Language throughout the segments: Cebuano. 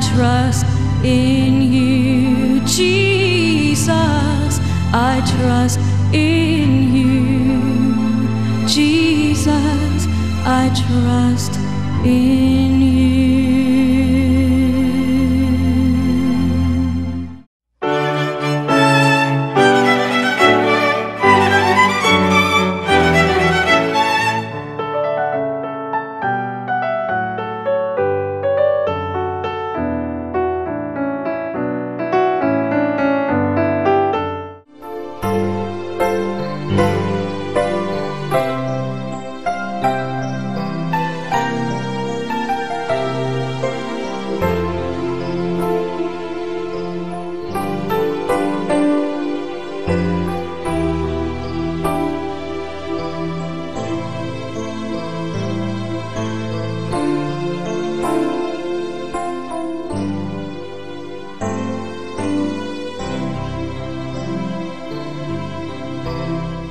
trust in you, Jesus. I trust in you, Jesus. I trust in you.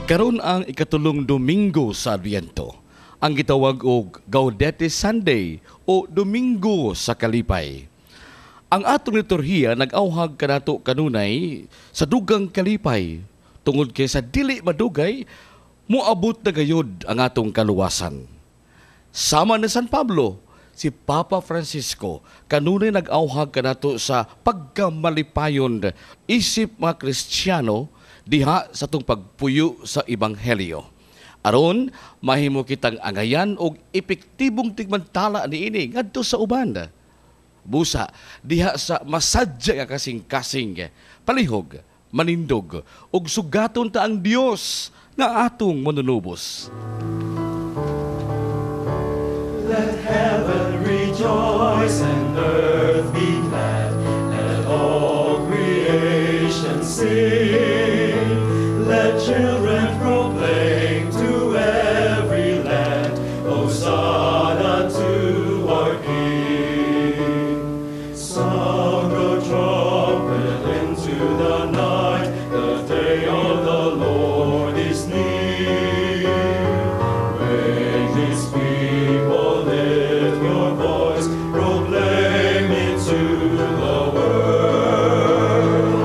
Karon ang ikatulong Domingo sa Adbyento, ang gitawag og Gaudete Sunday o Domingo sa Kalipay. Ang atong liturhiya nag-awhag kanato kanunay sa dugang kalipay tungod kay sa dili madugay moabot na gayud ang atong kaluwasan. Sama ni San Pablo, si Papa Francisco kanunay nag-awhag kanato sa pagkamalipayon isip mga Kristiyano diha sa atong pagpuyo sa Ebanghelyo. Aron mahimo kitang angayan og epektibong tigmantala niini ngadto sa uban. Busa diha sa masadya nga kasing-kasing, palihog, manindog ug sugaton ta ang Dios nga atong manunubos. Let heaven rejoice and earth be glad. Let all creation sing. Let children proclaim to every land, Hosanna to our King. Sound the trumpet into the night, the day of the Lord is near. Wake these people, lift your voice, proclaim it to the world.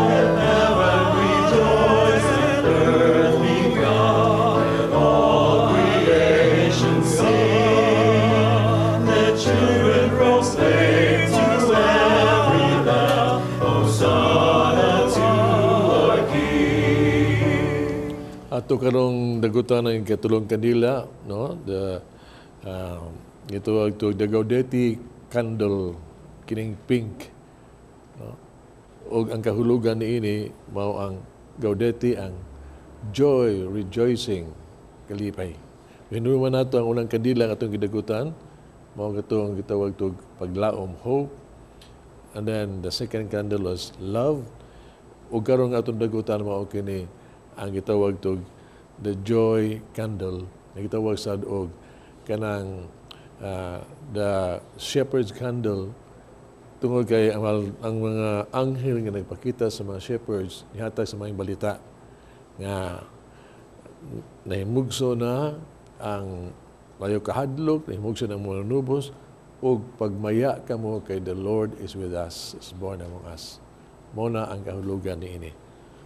Let heaven rejoice and earth be glad. Let all creation sing. Let children proclaim to every land, Hosanna to our King. Ato karong dagutan ang ikatulong kandila, no? The ito to the Gaudete candle kining pink, no? Og ang kahulugan niini mao ang Gaudete, ang joy, rejoicing, kalipay. Hinuman nato ang unang kandila nga atong gidagutan, mao kato ang gitawag tog paglaom, hope. And then the second candle was love. Ug karon nga atong dagutan mao kini ang gitawag tog the joy candle, nga gitawag sad og kanang the shepherd's candle, tungod kay ang mga anghel nga nagpakita sa mga shepherds nihatag sa mga balita nga nahimugso na ang layo kahadlok, nahimugso na ang mga nubos, ug pagmaya kamo kay the Lord is with us, is born among us. Mao na ang kahulugan niini.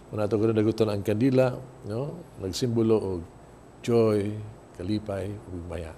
Muna ato karon dagutan ang kandila, no? Nagsimbolo og joy, kalipay, ug maya.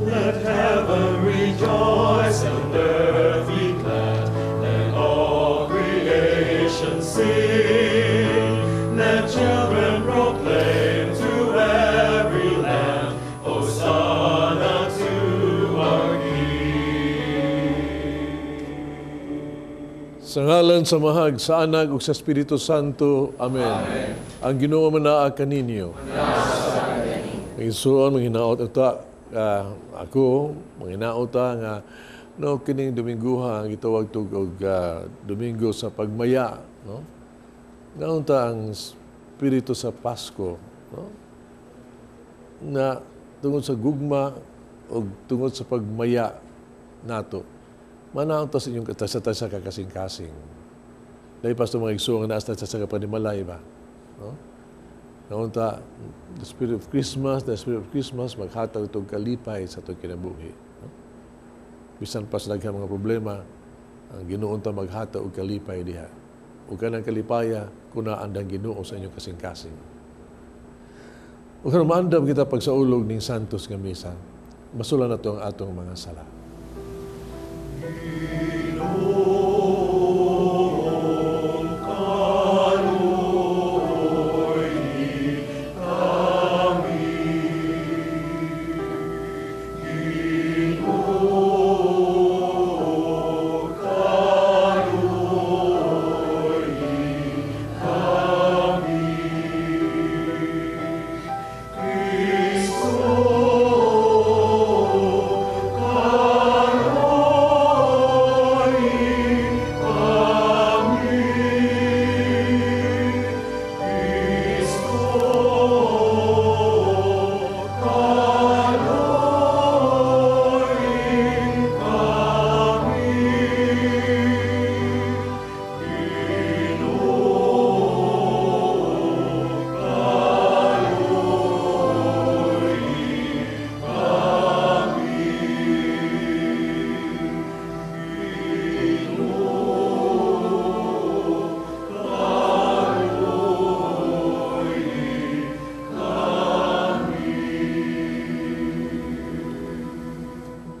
Let heaven rejoice and earth be glad. Let all creation sing. Let children proclaim to every land, Hosanna to our King. Sa ngalan sa Mahag, sa Anak ug sa Espiritu Santo. Amen. Amen. Ang Ginoo manaa kaninyo. Ang Isuon manghinaot uta ako manghinaot ta nga no kining Dominguha ang gitawag tug og Domingo sa pagmaya, no? Naunta ang espiritu sa Pasko, no? Na tungod sa gugma o tungod sa pagmaya nato, manaon ta sa inyong sa kasing-kasing. Lahi pa sa mga igsoon nga naas na sa kapanimalay ba? No? Naunta, the spirit of Christmas, the spirit of Christmas, maghatag itong kalipay sa itong kinabuhi. No? Bisan pa sa daghang mga problema, ang Ginoo ta maghatag og kalipay diha. Ug kanang kalipaya kuna andang Ginoo sa inyong kasing-kasing. Ug karon maandam kita pagsaulog ning Santos nga misa. Masula na to ang atong mga sala.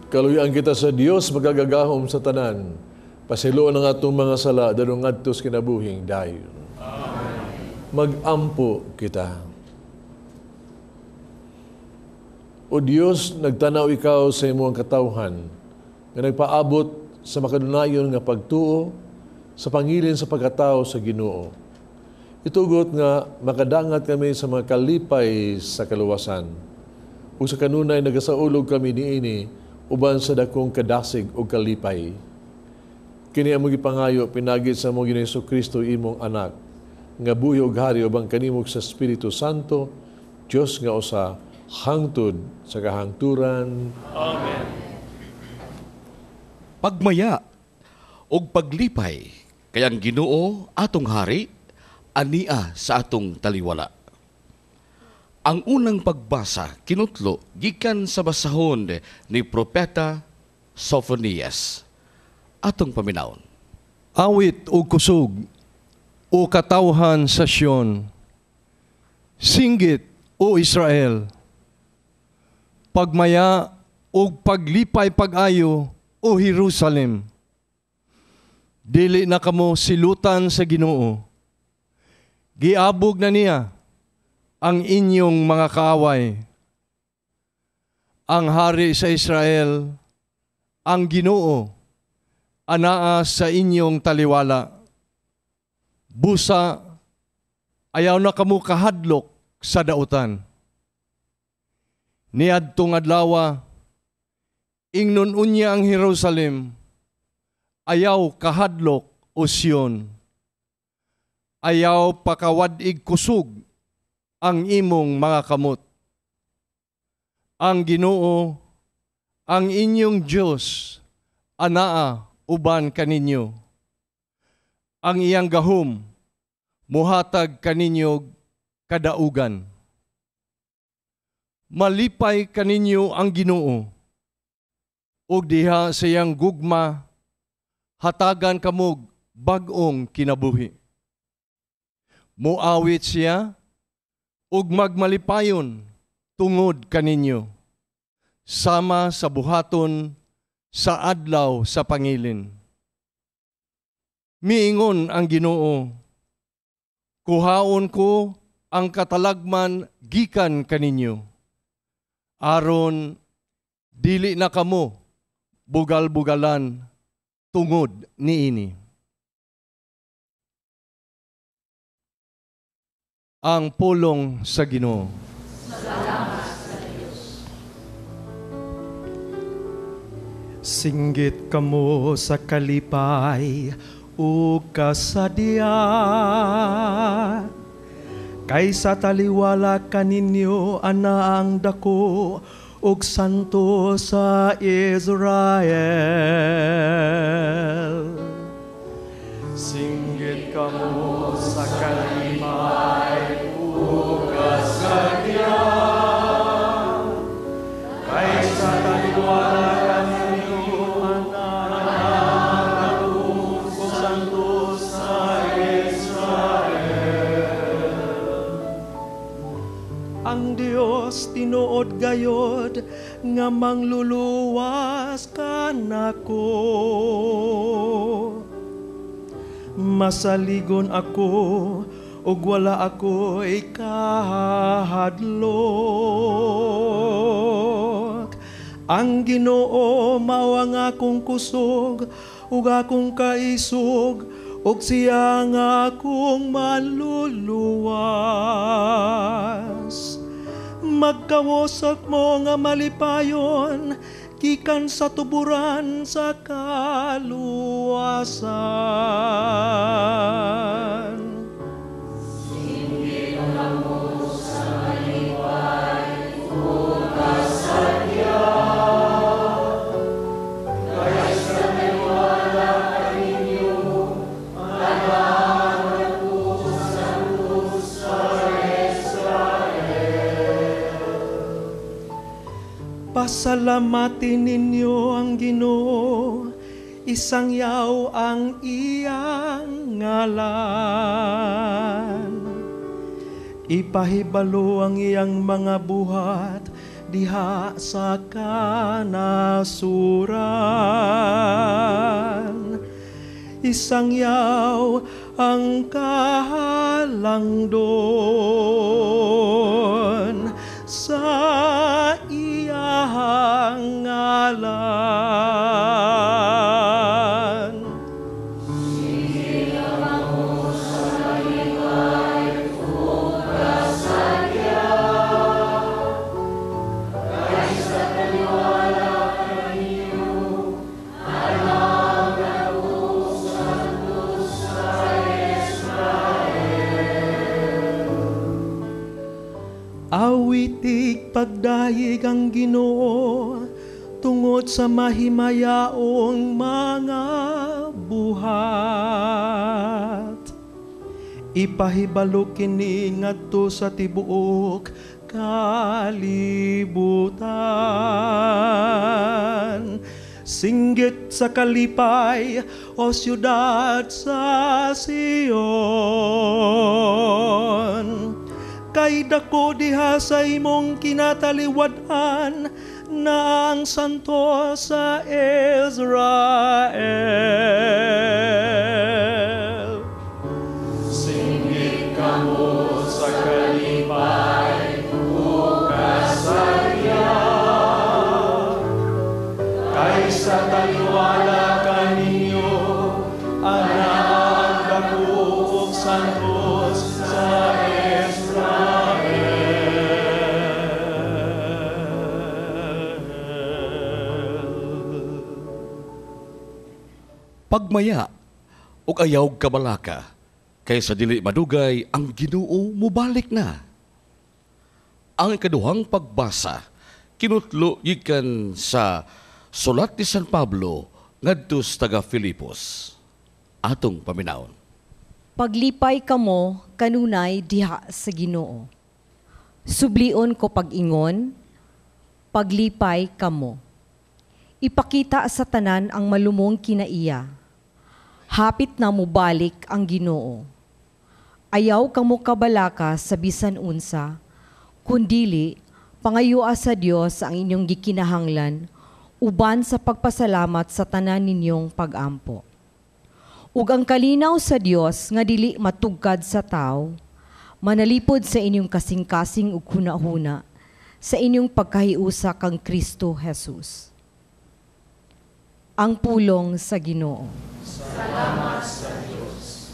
Kaluyan kita sa Dios magagagahom sa tanan. Pasiluan ang atong mga sala dadong ngadto sa kinabuhing dayon. Amen. Mag-ampo kita. O Dios, nagtanaw ikaw sa imong katawhan nga nagpaabot sa makanunayon nga pagtuo sa pangilin sa pagkatao sa Ginoo. Itugot nga makadangat kami sa mga kalipay sa kaluwasan. Ug sa kanunay nagasaulog kami niini uban sa dakong kadasig o kalipay. Kini among gipangayo pinagi sa among Ginoong Hesukristo imong anak nga buhi og hari uban kanimo sa Espiritu Santo, Dios nga usa hangtod sa kahangturan. Amen. Pagmaya og paglipay kay ang Ginoo atong hari ania sa atong taliwala. Ang unang pagbasa kinutlo gikan sa basahon ni Propeta Sofonias. Atong paminawon. Awit og kusog o katawhan sa Sion. Singgit o Israel. Pagmaya og paglipay pag-ayo o Jerusalem. Dili na kamo silutan sa Ginoo. Giabog na niya ang inyong mga kaaway. Ang hari sa Israel, ang Ginoo, anaa sa inyong taliwala. Busa, ayaw na kamo kahadlok sa dautan. Niadtong adlawa, ingnon unya ang Jerusalem, ayaw kahadlok o Sion. Ayaw pakawad-ig kusog ang imong mga kamot. Ang Ginoo, ang inyong Dios, anaa uban kaninyo. Ang iyang gahom, muhatag kaninyo kadaugan. Malipay kaninyo ang Ginoo, ug diha sa iyang gugma, hatagan kamog bag-ong kinabuhi. Muawit siya ug magmalipayon tungod kaninyo, sama sa buhaton sa adlaw sa pangilin. Miingon ang Ginoo, kuhaon ko ang katalagman gikan kaninyo, aron dili na kamo bugal-bugalan tungod niini. Ang pulong sa Ginoo. Salamat sa Diyos. Singgit kamo sa kalipay ug kasadya, kaysa taliwala kaninyo ana ang dako ug santo sa Israel. Singgit kamo sa kalipay ug kasagyan, kaysa taliwala kaninyo anak ug santo sa Israel. Ang Dios tinuod gayod nga mangluluwas kanako. Masaligon ako ug wala ako'y kahadlok. Ang Ginoo mao ang akong kusog ug akong kaisog, ug siya ang akong manluluwas. Magkawasak mo nga malipayon, gikan sa tuburan sa kaluwasan. Singgit kamo sa malipay ug kasagyan, kaysa taliwala kaninyo anak ug santo sa Israel. Pasalamatin ninyo ang Ginoo, isangyaw ang iyang ngalan. Ipahibalo ang iyang mga buhat diha sa kanasuran. Isangyaw ang kahalangdon sa iyang ngalan. Singgit kamo sa malipay ug kasagyan, kaysa taliwala kaninyo anak ug santo sa Israel. Awitig pagdayeg ang Ginoo tungod sa mahimayaong mga buhat. Ipahibalo kini ngadto sa tibuok kalibutan. Singgit sa kalipay, o siyudad sa Sion. Kay dako diha sa imong kinataliwad-an na ang santo sa Israel. Singgit kamo sa kalipay ug kasagyan, kaysa taliwala kaninyo anak dako ug santo sa Israel. Pagmaya ug ayaw kabalaka, kaysa dili madugay ang Ginoo mobalik na. Ang ikaduhang pagbasa kinutlo gikan sa sulat ni San Pablo ngadto sa taga Filipos. Atong paminawon. Paglipay kamo kanunay diha sa Ginoo. Sublion ko pag-ingon, paglipay kamo. Ipakita sa tanan ang malumong kinaiya. Hapit na mobalik ang Ginoo. Ayaw kamo kabalaka sa bisan unsa, kundili pangayua sa Dios ang inyong gikinahanglan uban sa pagpasalamat sa tanan ninyong pagampo. Ug ang kalinaw sa Dios nga dili matugkad sa tawo, manalipod sa inyong kasing-kasing ug hunahuna sa inyong pagkahiusa kang Kristo Jesus. Ang pulong sa Ginoo. Salamat sa Dios.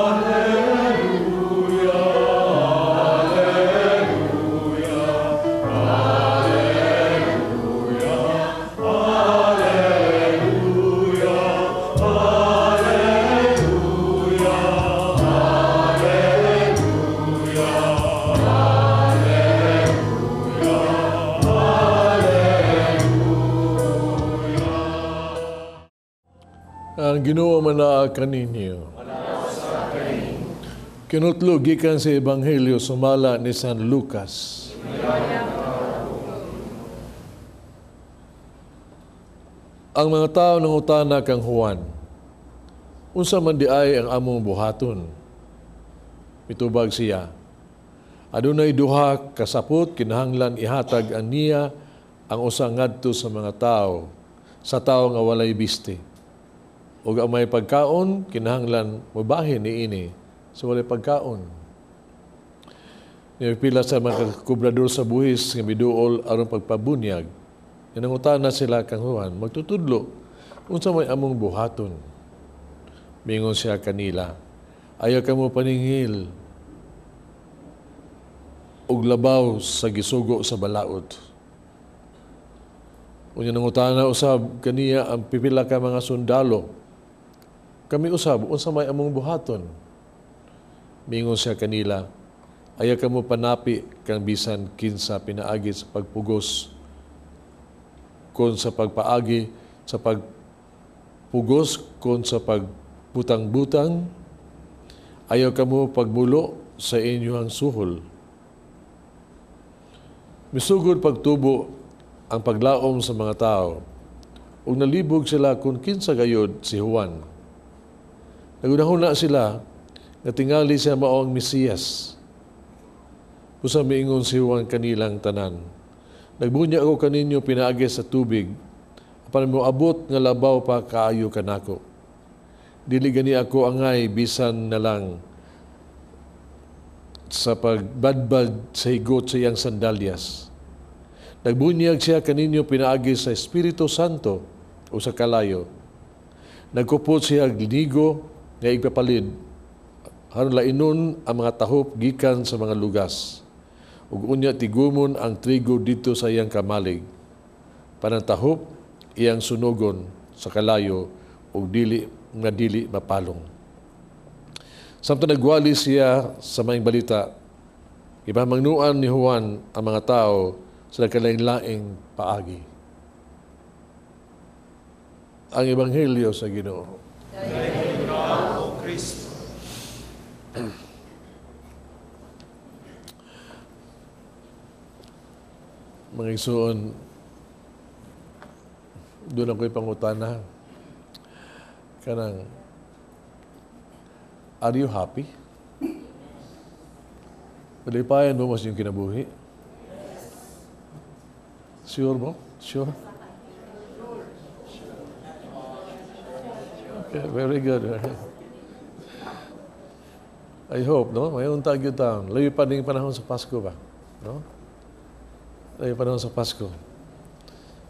Alleluia, Alleluia, Alleluia. Ang Ginoo manaa kaninyo. Kinutlo gikan sa Ebanghelyo sumala ni San Lucas. Ang mga tao nangutana kang Juan, unsa man di ay ang among buhaton? Mitubag siya, adunay duha kasapot kinahanglan ihatag aniya ang usa ngadto sa mga tao, sa tao nga walay biste. Ug ang may pagkaon kinahanglan mobahin niini sa walay pagkaon. Nipila sa mga kubrador sa buhis nga miduol aron pagpabunyag. Nangutana sila kang Juan, magtutudlo, unsa may among buhaton? Mingon siya kanila, ayaw kamo paningil og labaw sa gisugo sa balaod. Unya nangutana usab kaniya ang pipila ka mga sundalo. Kami usab, unsa may among buhaton? Mingon siya kanila, ayaw kamo panapi kang bisan kinsa pinaagi sa pagpugos, kon sa pagpaagi sa pagpugos, kon sa pagbutang-butang, ayaw kamo pagmulo sa inyong suhol. Misugod pagtubo ang paglaom sa mga tao, ug nalibog sila kung kinsa gayod si Juan. Nagunahuna sila nga tingali siya mao ang Mesiyas. Busa miingon si Juan kanilang tanan, nagbunya ako kaninyo pinaagi sa tubig, apan moabot nga labaw pa kaayo kanako. Dili gani ako angay bisan na lang sa pagbadbad sa higot sa iyang sandalyas. Nagbunyag siya kaninyo pinaagi sa Espiritu Santo o sa kalayo. Nagkupot siya ginigo nga igpapalid, aron lainon ang mga tahop gikan sa mga lugas. Ug unya tigumon ang trigo didto sa iyang kamalig. Panang tahop iyang sunogon sa kalayo ug dili nga dili mapalong. Samtang nagwali siya sa maayong balita, ipamangnuan ni Juan ang mga tao sa nagkalain-laing paagi. Ang Ebanghelyo sa Ginoo. Mga igsoon, doon ako'y pangutana. Kanang, are you happy? Malipayan mo mas yung kinabuhi? Sure mo? Sure? Okay, very good. I hope, no? Mayon tayo taon. Layo pa ding panahon sa Pasko ba? No? Layo panahon sa Pasko.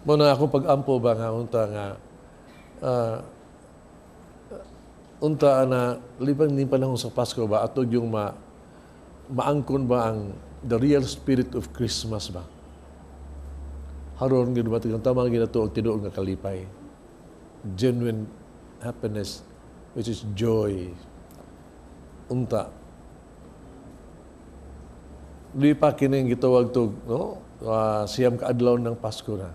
Muna akong pag-ampo ba nga unta nga unta na libang ning panahon sa Pasko ba ato yung maangkon ba ang the real spirit of Christmas ba? Haron gyud ba tama ginato ang tinuod nga kalipay. Genuine happiness, which is joy. Unta. Di pa kining gitawag to, no? 9 ka adlaw ng Pasko na.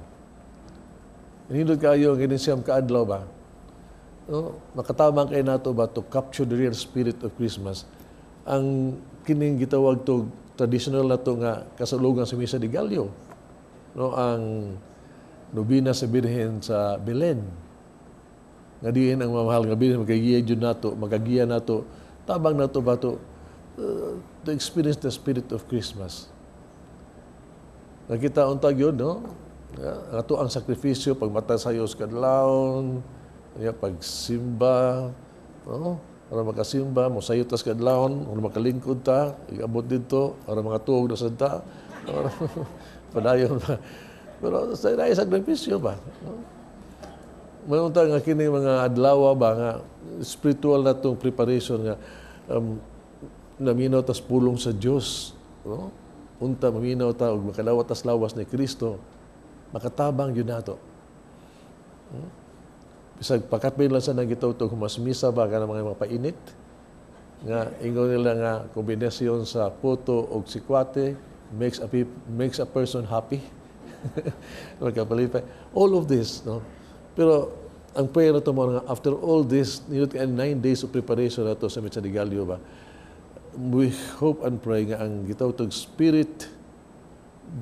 Nindot kayo kining 9 ka adlaw ba? No? Makatamang kay nato ba to capture the real spirit of Christmas? Ang kining gitawag to traditional na to nga kasalugan sa Misa de Gallo. No, ang nobina sa Birhen sa Belen. Nga diin ang mamahal nga Birhen makagiya jud nato, makagiya nato, tabang nato ba to experience the spirit of Christmas. Nakita unta gyud, no? Ato ang sakripisyo pagmata sa Dios kadlawon, pagsimba, no? Aron makasimba, mosayo tas kadlawon, aron makalingkod ta, iabot didto, aron mga tuog na sad ta. Padayon ba. Pero sa sakripisyo ba? No? Mayroon nga kini mga adlaw ba nga spiritual na tong preparation nga naminaw tas pulong sa Dios, no? Unta maminaw ta og makalawat tas lawas ni Kristo, makatabang gyud nato. Bisag pakapil lang sa nagitaw to humasmisa ba kana mga mapainit nga ingon nila nga kombinasyon sa puto og sikwate makes a person happy. Magkapalipay. All of this, no? Pero Ang prayer nato mo nga after all this, nindot kay 9 days of preparation nato sa Misa de Gallo ba, we hope and pray nga ang gitawag spirit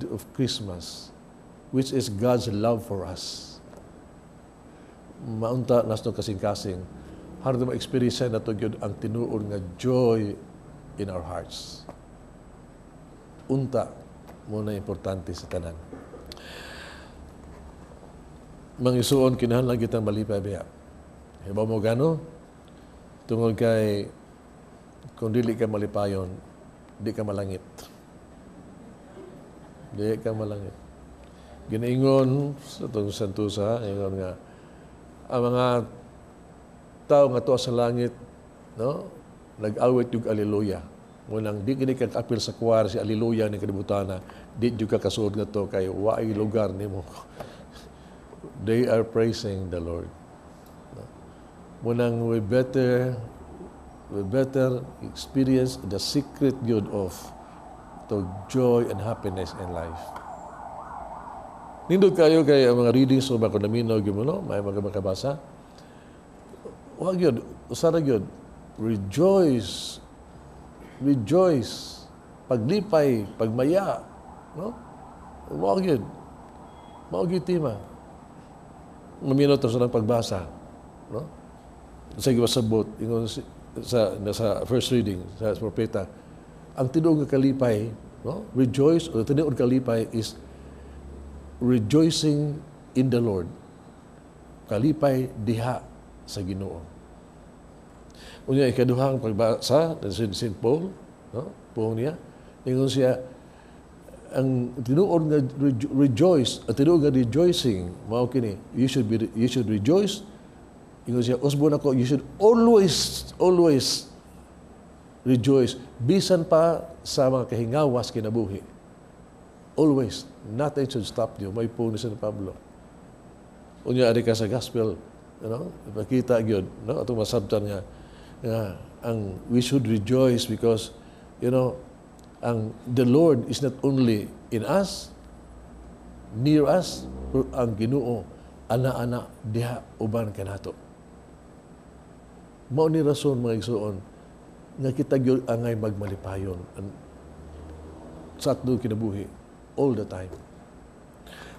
of Christmas, which is God's love for us, maunta nas no kasing-kasing hard ma-experience nato gyud ang tinuod nga joy in our hearts. Unta mao na importante sa tanan. Mga igsuon, kinahanglan kitang malipay biya. Hibaw mo gano? Tungod kay kung dili ka malipayon, di ka malangit. Di ka malangit. Ginaingon sa itong santusa, ingon nga, ang mga tao nga tuwa sa langit, no? Nag-awit yung Alleluia. Munang di kini kag apil sa choir si Alleluia ni kalibutana, di jud ka kasuod nga to kay waay lugar nimo. They are praising the Lord. No? Munang we better experience the secret good of the joy and happiness in life. Nindot kayo kay ang mga readings o mga naminaw gyud mo, no? May mga makabasa. Wa gyud, usa ra gyud. Rejoice. Rejoice. Paglipay, pagmaya, no? Wa gyud. Mao gyud tema. Maminaw ta sa pagbasa, no? Sa gibasabot ingon sa first reading sa propeta, ang tinuod nga kalipay, no? Rejoice o tinuod kalipay is rejoicing in the Lord. Kalipay diha sa Ginoo. Unya ikaduhang pagbasa si St. Paul, no? Puong niya, ingon siya ang tinuod nga rejoice, ang tinuod nga rejoicing mao kini, you should rejoice. Ingon siya, usbon ako, you should always always rejoice bisan pa sa mga kahingawas kinabuhi. Always, nothing should stop you. May puong ni San Pablo. Unya ari ka sa gospel, ipakita gyud, no, atong masabtan nga ang we should rejoice because ang the Lord is not only in us, near us, pero ang Ginoo ana-ana diha uban kanato. Mao ni rason, mga igsuon, nga kita gyud angay magmalipayon sa atong kinabuhi all the time.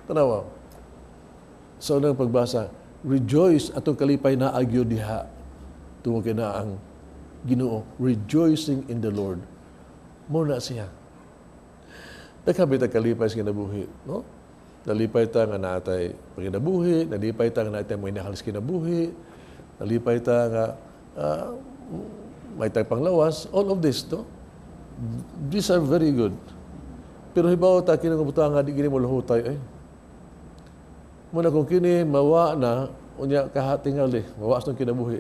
Tanawa, sa unang pagbasa, rejoice, atong kalipay na agyo diha tungod kay na ang Ginoo, rejoicing in the Lord. Mao na siya. Daghan ta kalipay sa kinabuhi, no? Nalipay ta nga naatay panginabuhi, nalipay ta nga naatay mo inahal sa kinabuhi, nalipay ta nga may tay panglawas, all of this, no? These are very good. Pero hibaw ta kini nga butang nga di gini mo lahutay eh. Muna kung kini mawa na, unya kahatingali, mawa sa kinabuhi,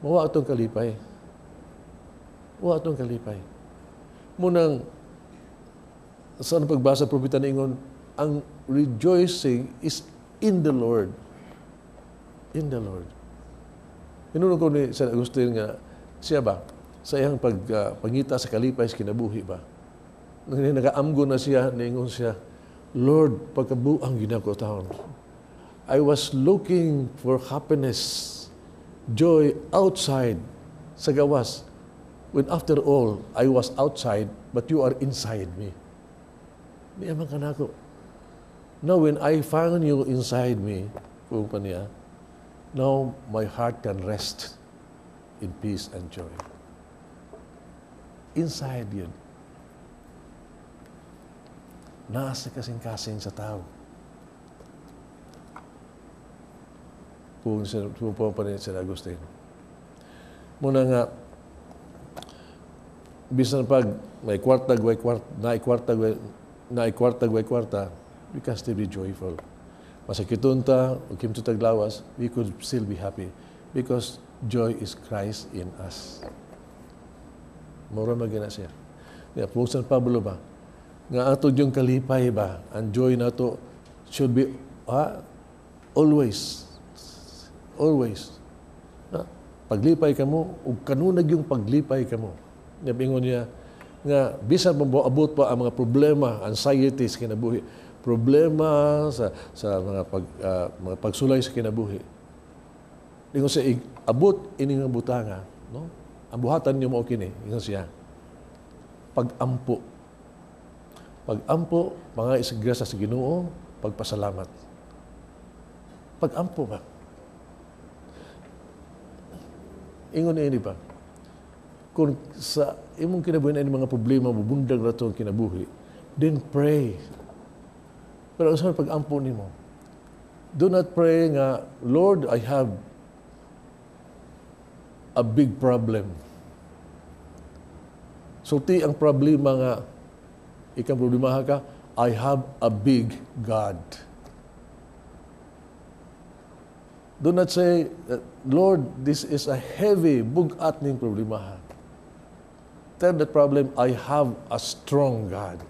mawa atong kalipay. Mawa atong kalipay. Munang sa anong pagbasa propeta niingon, ang rejoicing is in the Lord. In the Lord. Hinunong ko ni San Agustin nga siya ba, sa iyang pangita sa kalipay sa kinabuhi ba, nang nagaamgo na siya, niingon siya, "Lord, pagkabuang ginako taon. I was looking for happiness, joy outside sa gawas. When after all, I was outside, but you are inside me. Niya man kanako. Now when I found you inside me," kung pa niya, "now my heart can rest in peace and joy." Inside yun. Nasa kasing-kasing sa tao. Kung po pa rin si Agustin. Muna nga, bisan pag may kwarta, way kwarta, naay kwarta, way, naay kwarta, way kwarta, we can still be joyful. Masakiton ta, o kimto taglawas, we could still be happy because joy is Christ in us. Mura magina siya. Ya, kung San Pablo ba, nga ato yung kalipay ba, ang joy nato should be always, always. Ha? Paglipay kamo, ug kanunag yung paglipay kamo. Ingon niya, nga bisan mo abot pa ang mga problema, anxiety sa kinabuhi, problema sa mga pagsulay sa kinabuhi. Ingon siya, abot ini nga butanga, no? Ang buhatan niyo mao kini, ingon siya. Pag-ampo. Pag-ampo, mga isgrasa sa Ginoo, pagpasalamat. Pag-ampo ba? Ingon ini ba? Kung sa imong kinabuhi na mga problema, mubundag na itong kinabuhi, then pray. Pero sa pag-ampo nimo, do not pray nga, "Lord, I have a big problem." Sulti ang problema nga ikang problema ka, "I have a big God." Do not say, "Lord, this is a heavy, bugat ning problema." Tell the problem, "I have a strong God."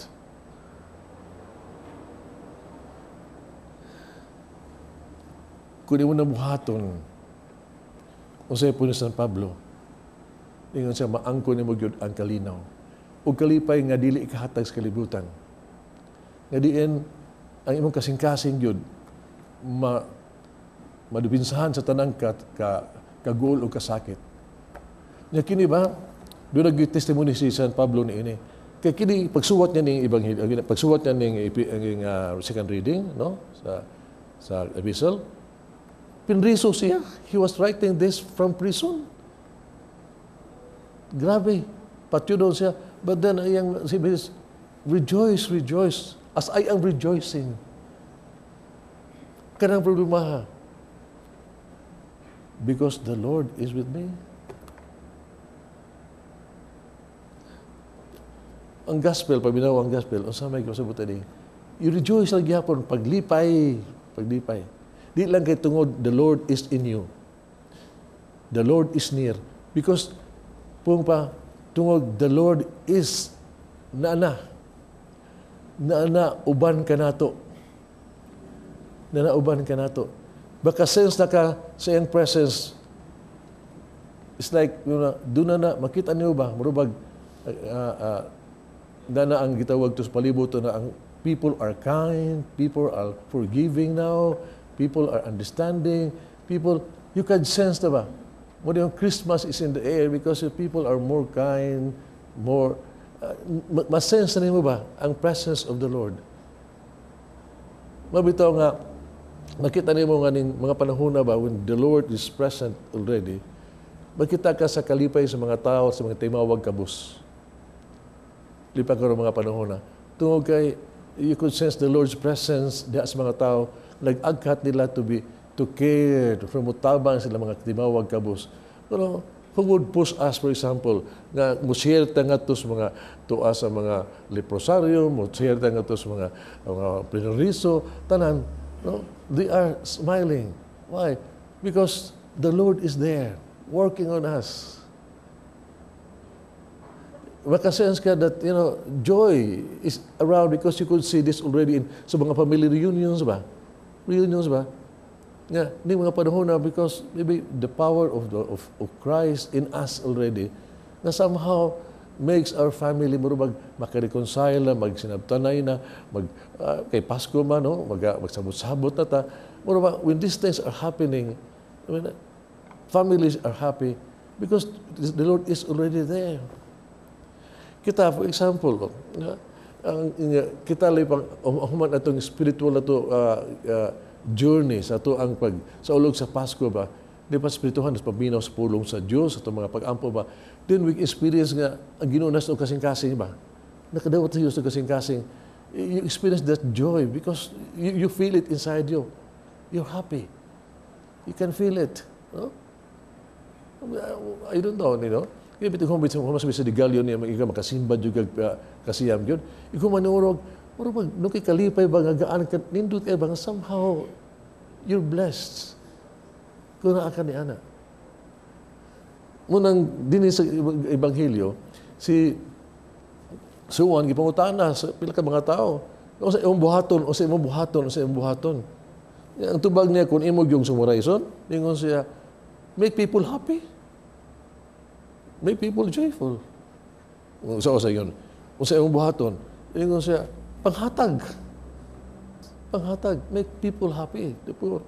Kung imo na buhaton, unsay po ni San Pablo, ingon siya, maangko nimo gyud ang kalinaw ug kalipay nga dili ikahatag sa kalibutan. Nga diin ang imong kasing-kasing gyud madupinsahan sa tanang kagul o kasakit. Nya kini ba, doon nag testimony si San Pablo ni ini. Kay kini pagsuwat niya ning ebanghelyo, pagsuwat niya ning second reading, no, sa epistle, pinriso siya. He was writing this from prison. Grabe, patyo doon siya. But then, iyang sabi is, "Rejoice, rejoice, as I am rejoicing." Kanang problema. Because the Lord is with me. Ang gospel, paminaw ang gospel, unsa may kasabot ani? You rejoice lang gyapon, paglipay, paglipay. Di lang kay tungod the Lord is in you. The Lord is near. Because pung pa tungod the Lord is naana. Naana uban kanato. Naana uban kanato. Baka sense na ka sa iyang presence. It's like, doon na makita niyo ba, murubag, na ang gitawag to sa palibot na ang people are kind, people are forgiving now, people are understanding, people, you can sense na ba? Mo yung Christmas is in the air because the people are more kind, more, masense na nimo ba ang presence of the Lord? Mabitaw nga, makita nimo nga ning mga panahon na ba when the Lord is present already, makita ka sa kalipay sa mga tao, sa mga timawag kabus. Lipa ka mga panahon na. Tungod kay, you could sense the Lord's presence diha sa mga tao, nag-agkat nila to care, from mutabang sila mga timawag kabus. Pero who would push us, for example, nga mo-share ta nga to sa mga tuwa sa mga leprosarium, mo-share ta nga to sa mga plenariso, tanan, no? They are smiling. Why? Because the Lord is there, working on us. Makasense ka that, joy is around because you could see this already in sa mga family reunions ba? Reunions ba? Nga, hindi mga panahon na because maybe the power of Christ in us already na somehow makes our family murag makareconcile na, magsinabtanay na, kay Pasko man, no? Magsabot-sabot na ta. Murag, when these things are happening, I mean, families are happy because the Lord is already there. Kita, for example, ang, kita lang pang human atong spiritual na to journey sa ato ang pag sa ulog sa Pasko ba, di pa spirituhan sa paminaw sa pulong sa Dios sa atong mga pag-ampo ba, then we experience nga ang Ginoo nas og kasing-kasing ba, nakadawat sa Dios og kasing-kasing. You experience that joy because you feel it inside you. You're happy. You can feel it, no? I don't know. Kaya bitin kung bitin sa digalyon niya, ikaw makasimba jud kag kasiyam gyud. Ikaw manurog, murag pag nung kay kalipay ba nga gaan ka, nindot kay ba nga somehow you're blessed. Kung naa ka ni ana. Munang dinhi sa ebanghelyo, si Juan gipangutana sa pila ka mga tao. Unsa imong buhaton, unsa imong buhaton, unsa imong buhaton. Ang tubag niya kung imo gyung sumurayson, ningon siya, "Make people happy. Make people joyful." Unsa sa yun? Unsa imong buhaton? Ingon siya, "Panghatag. Panghatag. Make people happy. The poor."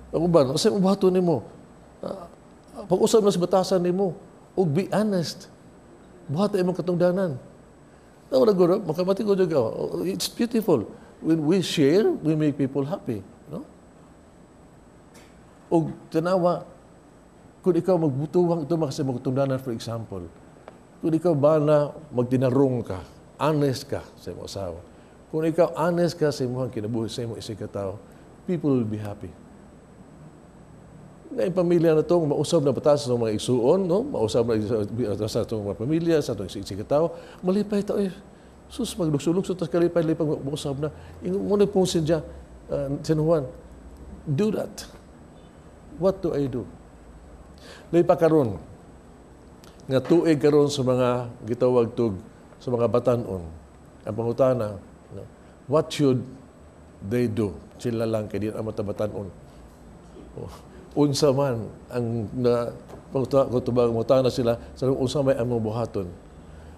Ako ba, unsa imong buhaton nimo? Pag-usab na sa batasan nimo, ug be honest. Buhat imong katungdanan. Na wala guro, makamati ko juga. It's beautiful. When we share, we make people happy. No? Og tanawa, kung ikaw magbutuwang ito sa imong katungdanan, for example, kung ikaw ba na magtinarong ka, honest ka sa imong asawa, kung ikaw honest ka sa imong kinabuhi, sa imong isig ka tao, people will be happy. Na yung pamilya na itong mausab na batas ng mga igsuon, no? Mausab na sa itong mga pamilya, sa itong isig ka tao, malipay ito, eh, sus, maglukso-lukso, tas kalipay, lipay, mausab na. Ingon mo na pong siya, San Juan, do that. What do I do? Lahi pa karon nga tuig karon sa mga gitawag tug sa mga batanon. Ang pangutana, no, what should they do? Sila lang kay di ang mata batanon. Oh, unsa man ang na pangutana sila sa unsa may among buhaton.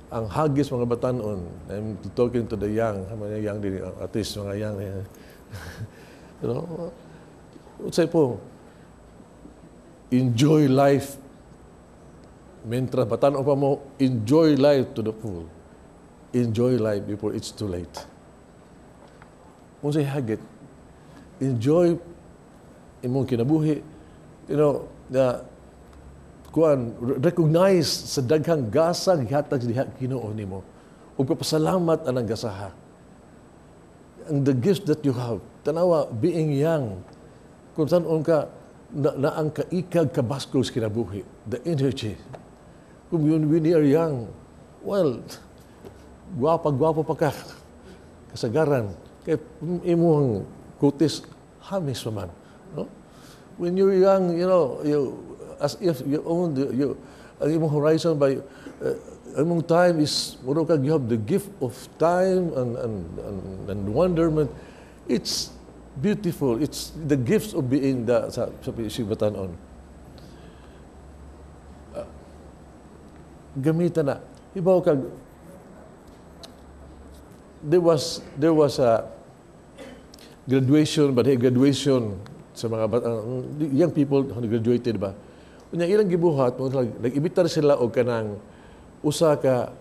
Ang hagis mga batanon, I'm talking to the young, mga young din, at least mga young. Unsay po, enjoy life. Mientras batanon pa mo, enjoy life to the full. Enjoy life before it's too late. Unsay hagit, enjoy imong kinabuhi, na kuan, recognize sa daghang gasa gihatag diha Ginoo nimo. Ug pasalamat anang gasaha. Ang the gift that you have, tanawa being young, kung saan ka na ang kaikag kabaskog sa kinabuhi, the energy. Kung yun, when you are young, well, gwapa-gwapo pa ka, kasagaran, kay imong kutis, hamis pa man. No? When you're young, you, as if you own the, you, ang imong horizon by, imong time is, muro kag you have the gift of time and wonderment. It's beautiful. It's the gifts of being the, sa batanon. Gamitan na. Ibaw kag, there was a graduation, but hey, graduation sa mga young people who graduated ba. Unya ilang gibuhat, nag-ibitar sila og kanang usa ka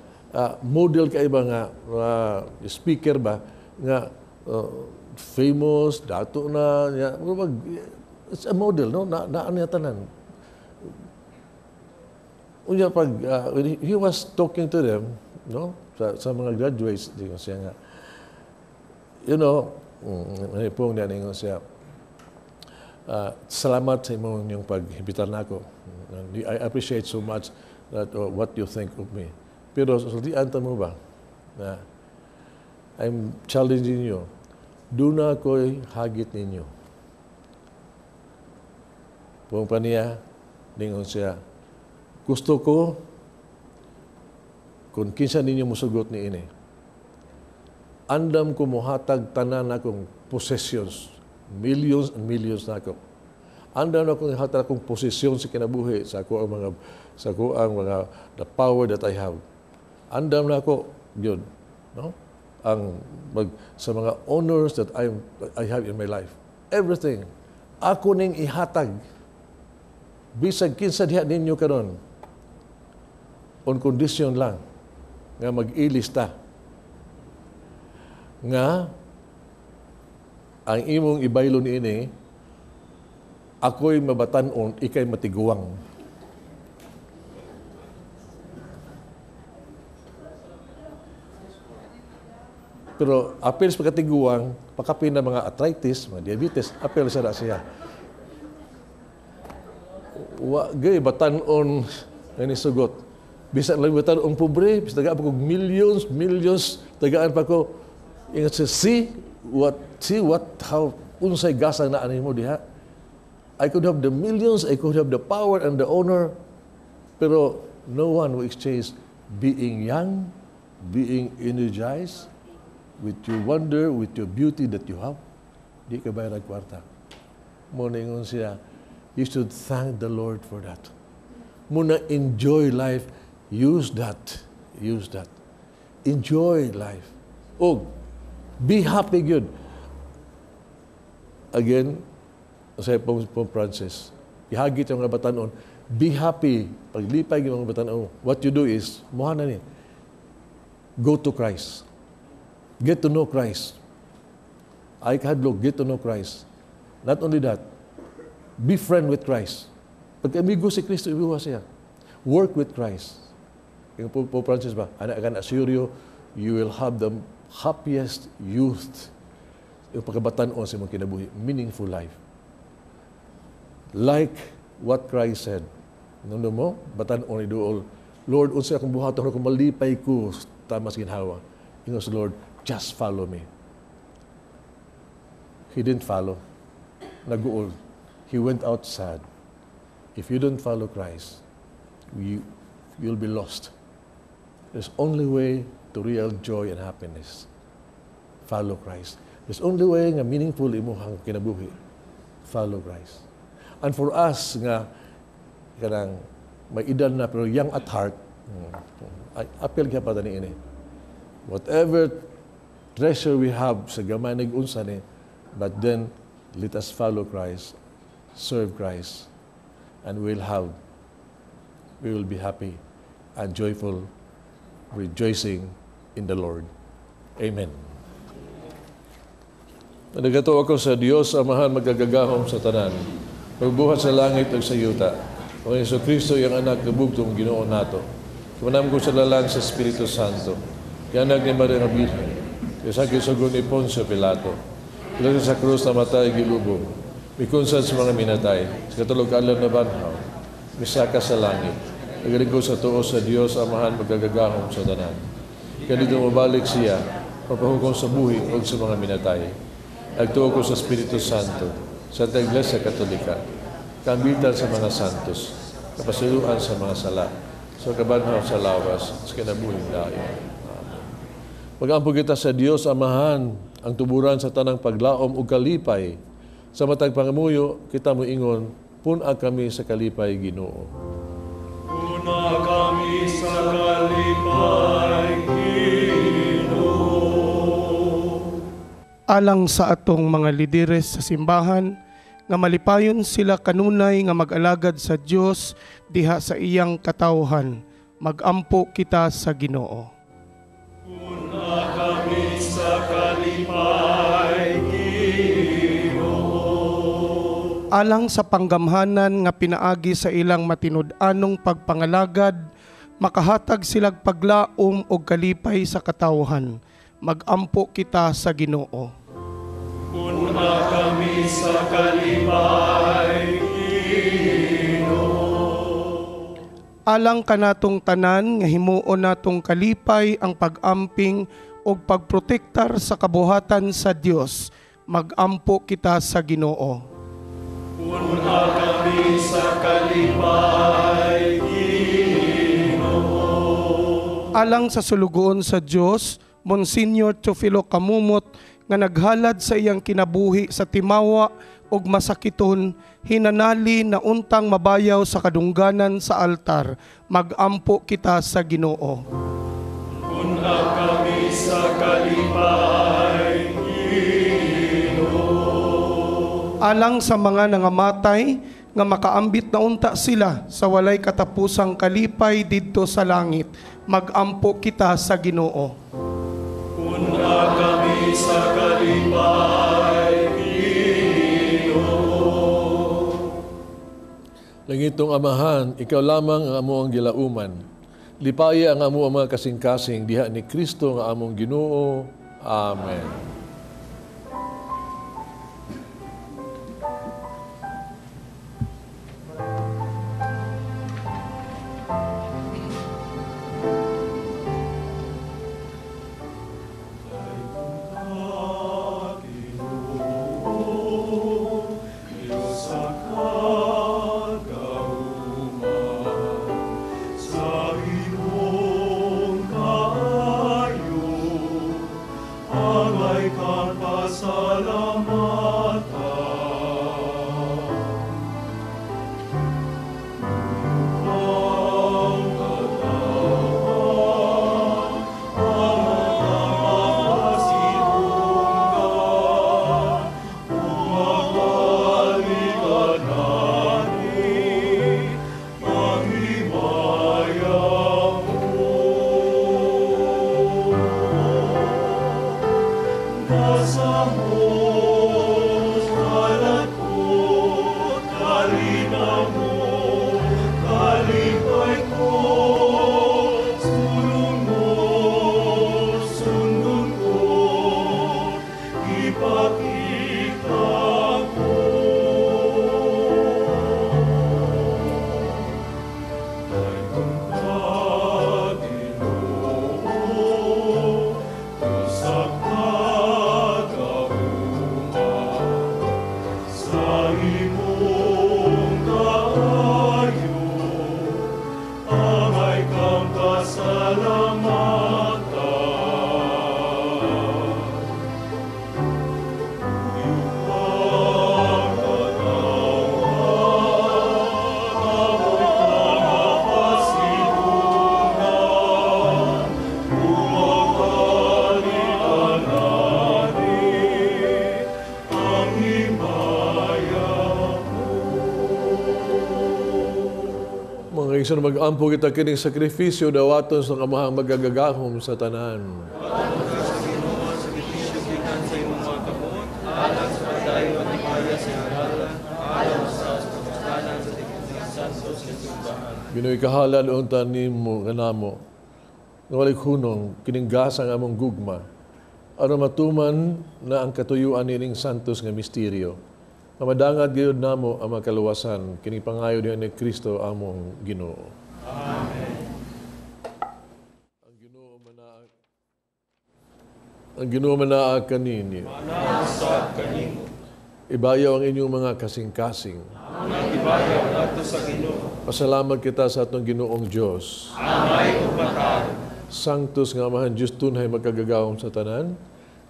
model kay ba nga speaker ba nga famous dato na ya, it's a model, no, na niya tanan. Unya pag when he was talking to them, no, sa mga graduates, di ko siya nga, ano po niya, ningon siya, "Salamat sa imong inyong paghibitar nako. I appreciate so much that what you think of me. Pero sultian ta mo ba na I'm challenging you. Duna ko'y hagit ninyo." Pung pa niya, ningon siya, "Gusto ko kung kinsa ninyo musugot ni ini. Andam ko muhatag tanan akong possessions, millions and millions na ako. Andam na akong hatag akong posisyon sa kinabuhi, sa ako ang mga the power that I have. Andam na ako, yun, no? Ang mag, sa mga honors that I have in my life. Everything. Ako ning ihatag. Bisag kinsa diha ninyo karon. On condition lang nga mag-ilis ta nga ang imong ibaylon ini, ako'y mabatan-on, ikay matiguang." Pero apil sa pagkatiguang, pakapin na mga arthritis, mga diabetes, apil sa na siya. Wa gay batan-on nga nisugot. Bisan lang batan-on pobre, bisan tagaan pa ko millions, millions, tagaan pa ko. Ingat siya, see what, how, unsay gasa na ani mo diha. "I could have the millions, I could have the power and the honor, pero no one will exchange being young, being energized, with your wonder, with your beauty that you have. Di ka bayar kwarta." Mo ningon siya, "You should thank the Lord for that. Muna enjoy life, use that, use that. Enjoy life. Oh, be happy good." Again, say po Francis, Ihagit yung mga batanon. Be happy. Paglipay yung mga batanon. What you do is, muha na ni, go to Christ. Get to know Christ. Ay kahadlok, get to know Christ. Not only that, be friend with Christ. Pag-amigo si Kristo, ibiwa siya. Work with Christ. Yung Pope Francis ba, I can assure you, you will have the happiest youth. Yung pagkabatanon sa imong kinabuhi, meaningful life. Like what Christ said. Nuno mo, batan-on iduol, Lord, unsa akong buhaton kung malipay ko tama sa ginhawa. Ingon sa Lord, just follow me. He didn't follow. Naguol. He went out sad. If you don't follow Christ, you'll be lost. There's only way to real joy and happiness. Follow Christ. There's only way nga meaningful imuhang kinabuhi. Follow Christ. And for us nga kanang may edad na pero young at heart, appeal gyud pa ni ini. Whatever treasure we have sa gamay nag-unsa ni, but then let us follow Christ, serve Christ, and we will be happy and joyful, rejoicing in the Lord. Amen. Nagatuo ako sa Dios Amahan magagagahom sa tanan, magbuhat sa langit ug sa yuta. O Hesus Kristo iyang anak nga bugtong Ginoo nato. Kumanam ko sa lalang sa Espiritu Santo. Gianag ni Maria nga Birhen. Isakit sa ni Poncio Pilato. Ila sa krus na matay gilubong. Mikunsan sa mga minatay. Sa katulog kaadlaw na banhaw. Misaka sa langit. Nagalingkod sa tuo sa Dios Amahan magagagahom sa tanan. Kaya dito mabalik siya, papahukom sa buhi o sa mga minatay. Nagtuo ko sa Espiritu Santo, sa Iglesia Katolika, kambitan sa mga santos, kapasiluan sa mga sala, sa kabanhaw sa lawas, sa kinabuhing dayon. Amen. Mag-ampo kita sa Dios Amahan, ang tuburan sa tanang paglaom ug kalipay. Sa matag pangamuyo, kita moingon, pun-a kami sa kalipay Ginoo. Pun-a kami sa kalipay Ginoo. Alang sa atong mga lideres sa simbahan, nga malipayon sila kanunay nga mag-alagad sa Dios diha sa iyang katawhan. Magampo kita sa Ginoo. Pun-a kami sa kalipay Ginoo. Alang sa panggamhanan nga pinaagi sa ilang matinud-anong pagpangalagad, makahatag silag paglaom og kalipay sa katawhan. Magampo kita sa Ginoo. Pun-a kami sa kalipay Ginoo. Alang kanatong tanan nga himuon natong kalipay ang pag-amping ug pagprotektar sa kabuhatan sa Dios, magampo kita sa Ginoo. Pun-a kami sa kalipay Ginoo. Alang sa sulugoon sa Dios, Monsignor Teofilo Camomot, nga naghalad sa iyang kinabuhi sa timawa ug masakiton, hinanali na untang mabayaw sa kadungganan sa altar. Magampo kita sa Ginoo. Pun-a kami sa kalipay Ginoo. Alang sa mga nangamatay nga makaambit na unta sila sa walay katapusang kalipay didto sa langit, magampo kita sa Ginoo. Pun-a kami sa kalipay Ginoo. Langitong Amahan, ikaw lamang ang among gilauman. Lipaya ang among mga kasing-kasing diha ni Kristo nga among Ginoo. Amen. Mga mag-ampo kita kining sakripisyo dawaton sa Amahang magagagahom sa tanan. Ginoo ikahalad unta nimo kanamo nga walay hunong kining gasa nga among gugma aron matuman na ang katuyuan nining santos nga misteryo. Nga madangat gyud namo ang makaluwasan kining pangayo diha ni Kristo among Ginoo. Amen. Ang Ginoo manaa kaninyo. Manaa sa kanimo. Ibayaw ang inyong mga kasing-kasing. Among ibayaw ngadto sa Ginoo. Pasalamat kita sa atong Ginoong Dios. Amay ug matarong. Sanctus nga Amahan Dios tunhay magkagagahom sa tanan.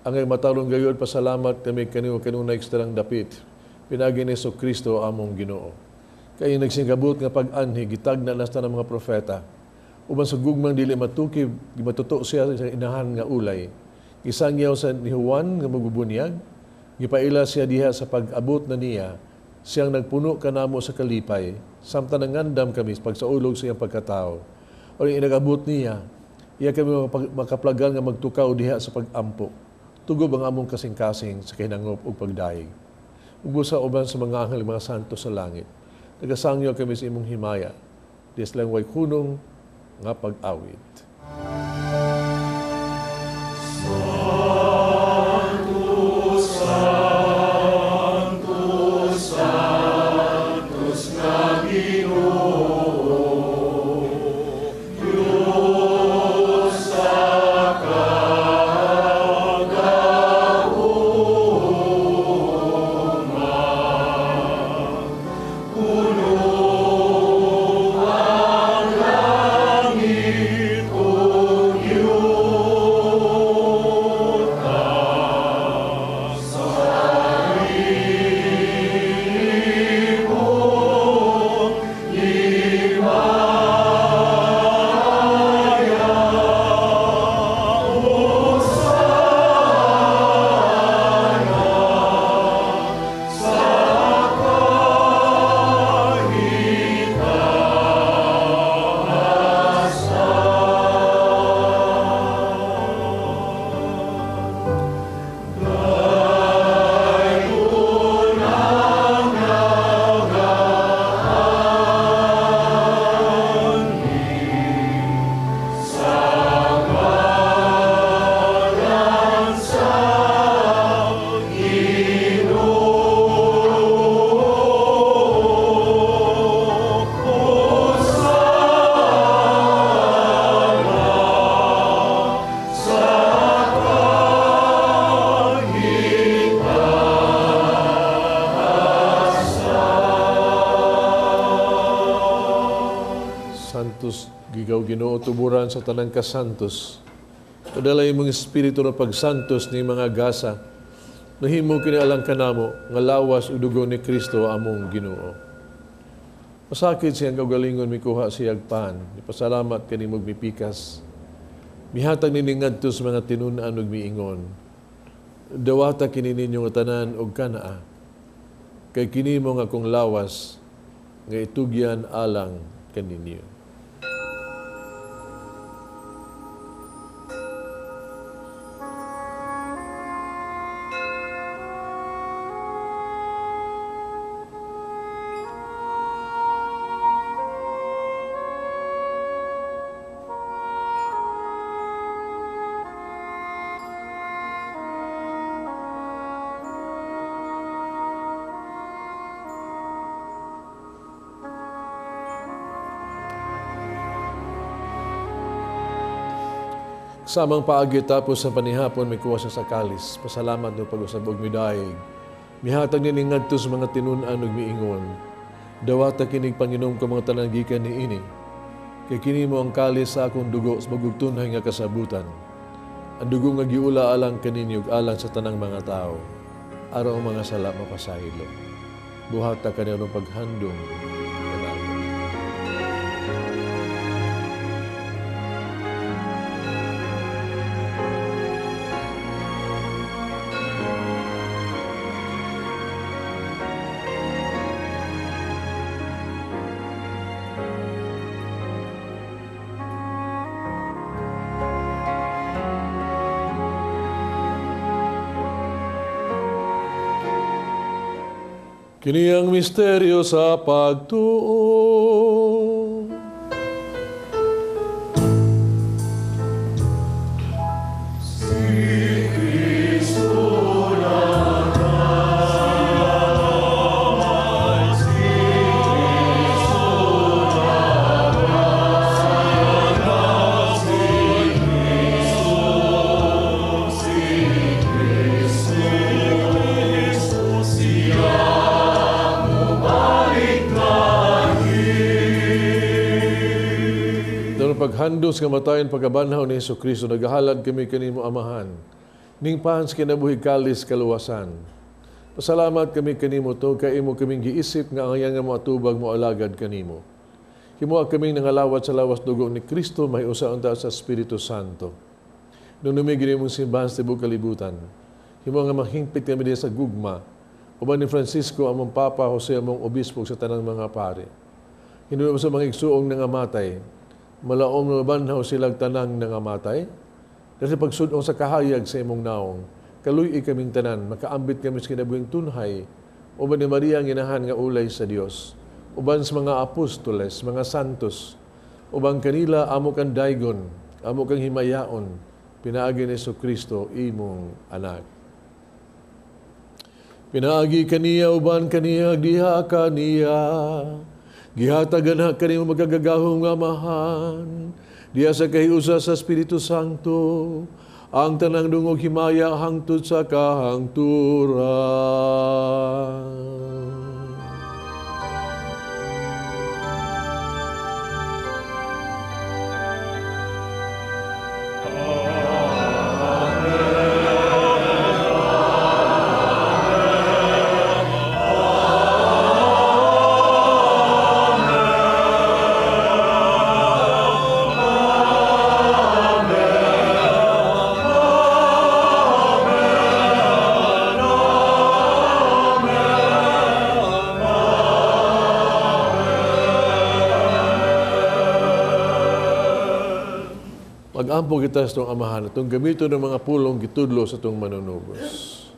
Angay matarong gayud pasalamat kami kanimo kanunay ekstrang dapit. Pinaagi ni Kristo among Ginoo. Kay nagsingkabot nga pag-anhi gitagna na sa mga propeta. Uban sa gugmang dili matukib, gimatuto siya sa inahan nga ulay. Gisangyaw sa ni Juan nga magbubunyag, gipaila siya diha sa pag-abot na niya, siyang nagpuno kanamo sa kalipay, samtang nangandam kami pagsaulog sa iyang pagkatao. O inagabot niya, iya kami makaplagan nga magtukaw diha sa pag-ampo. Tugob ang among kasing-kasing sa kahinangop ug pagdayeg. Ug sa uban sa mga anghel mga santo sa langit, nagasangyo kami sa imong himaya, dias lang way hunong nga pag-awit. Sanctus, Sanctus, Sanctus nga Ginoo, Dios sa kagahuma, puno ang langit ug yuta sa imong himaya. Hosana sa kahitasan. Santos, gigaw Ginoo tuburan sa tanang kasantos. Padala imong espiritu na pagsantos ni mga gasa. Nahimo kini alang kanamo nga lawas ug dugo ni Kristo among Ginoo. Masakit siyang kaugalingon mikuha siyag pan. Ipasalamat kanimog mipikas. Mihatag nini ngadto sa mga tinun-an ug miingon. Dawata kini ninyo nga tanan og kanaa. Kay kini mo nga akong lawas nga itugyan alang kaninyo. Samang paagi tapos sa panihapon may kuha siya sa kalis. Pasalamat no pag-usab og midayeg. Mihatag ni ngadto sa mga tinun-an ug miingon. Dawata kinig Panginom ko mga tanan gikan niini. Kay kini mo ang kalis sa akong dugo sa bagong tunhay nga kasabutan. Ang dugo nga giula alang kaninyo ug alang sa tanang mga tao. Aron ang mga sala mapasaylo. Buhata kaniadtong paghandom kanako. Kini ang misteryo sa pagtuo. Paghandos nga matayon pagkabanhaw ni Hesus Kristo, nagahalad kami kanimo Amahan, ning pahans kinabuhi kalis kaluwasan. Pasalamat kami kanimo to kay imo kaming giisip nga ang nga moatubag mo alagad kanimo. Himoa kaming nangalawat sa lawas dugo ni Kristo mahiusa unta sa Espiritu Santo. Nunumi gini mong simbahan sa tibuok kalibutan. Himoa nga mahingpit kami diha sa gugma uban ni Francisco among Papa, Jose among obispo sa tanang mga pare. Hinumdum sa mga igsuong nangamatay, malaom nga mabanhaw silang tanang nangamatay, dahil pagsudong sa kahayag sa imong naong, kaluy kaming tanan, makaambit kami sa kinabuhing tunhay, uban ni Maria ang inahan nga ulay sa Dios, uban sa mga apostoles, mga santos, uban kanila amo kang daygon, amo kang himayaon, pinaagi ni Jesucristo imong anak. Pinaagi kaniya, uban kaniya, diha kaniya, gihatagan ha kanimo magagagahom nga Amahan, diha sa kahiusa sa Espiritu Santo, ang tanang dungog himaya hangtod sa kahangturan. Magampo kita sa itong Amahan, itong gamito ng mga pulong gitudlo sa itong manunubos.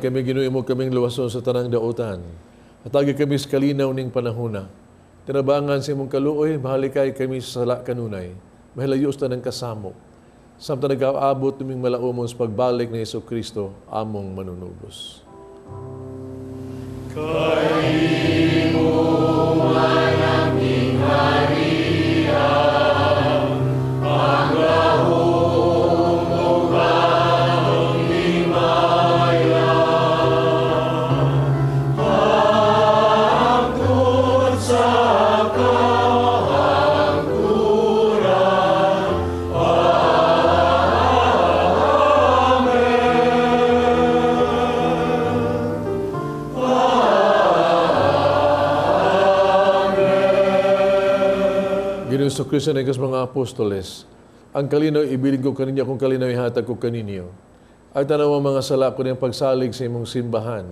Kami Ginoo mo kaming luwason sa tanang dautan. Hatagi kami sa kalinaw ning panahona. Tinabangan sa imong kaluoy, mahalikay kami sa sala kanunay. Mahilayo sa tanang kasamo. Samtang nag-aabot naming malaumon sa pagbalik ni Hesus Kristo, among manunubos. Kay mo man ang harian, ang gahom ug ang himaya, Hesukristo na ikas mga apostoles, ang kalinaw ibilin ko kaninyo, akong kalinaw ihatag ko kaninyo. At tanaw ang mga sala ko niyang pagsalig sa imong simbahan.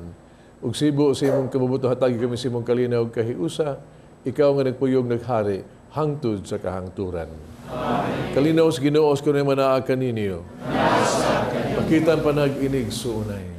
Ug sibo sa imong kabubuto hatagi kami sa imong kalinaw kahiusa, ikaw nga nagpuyog naghari hangtod sa kahangturan. Amen. Kalinaw sa Ginoo ko na manaa kaninyo. Pakitan panag-inig suunay.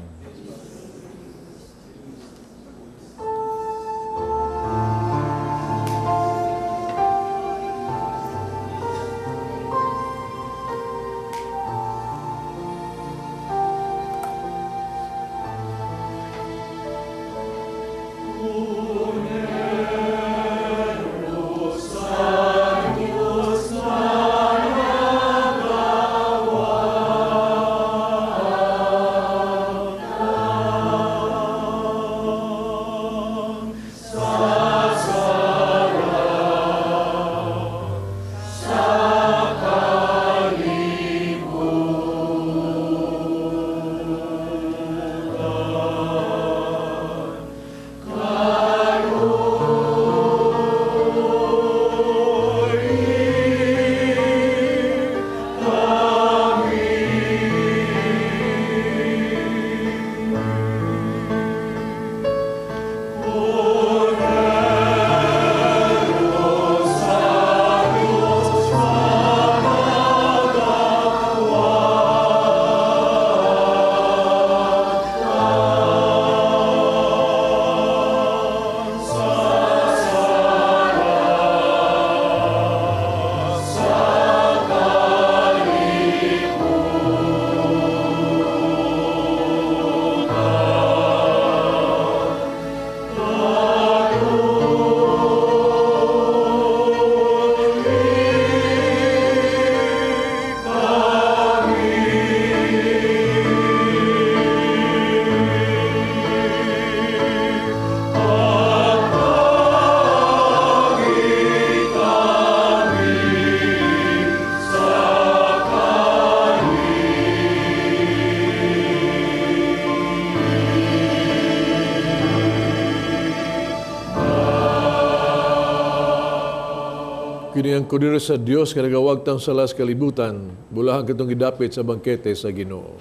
Kini ang kordero sa Dios nga nagawagtang sala sa kalibutan, bulahan katong gidapit sa bangkete sa Ginoo.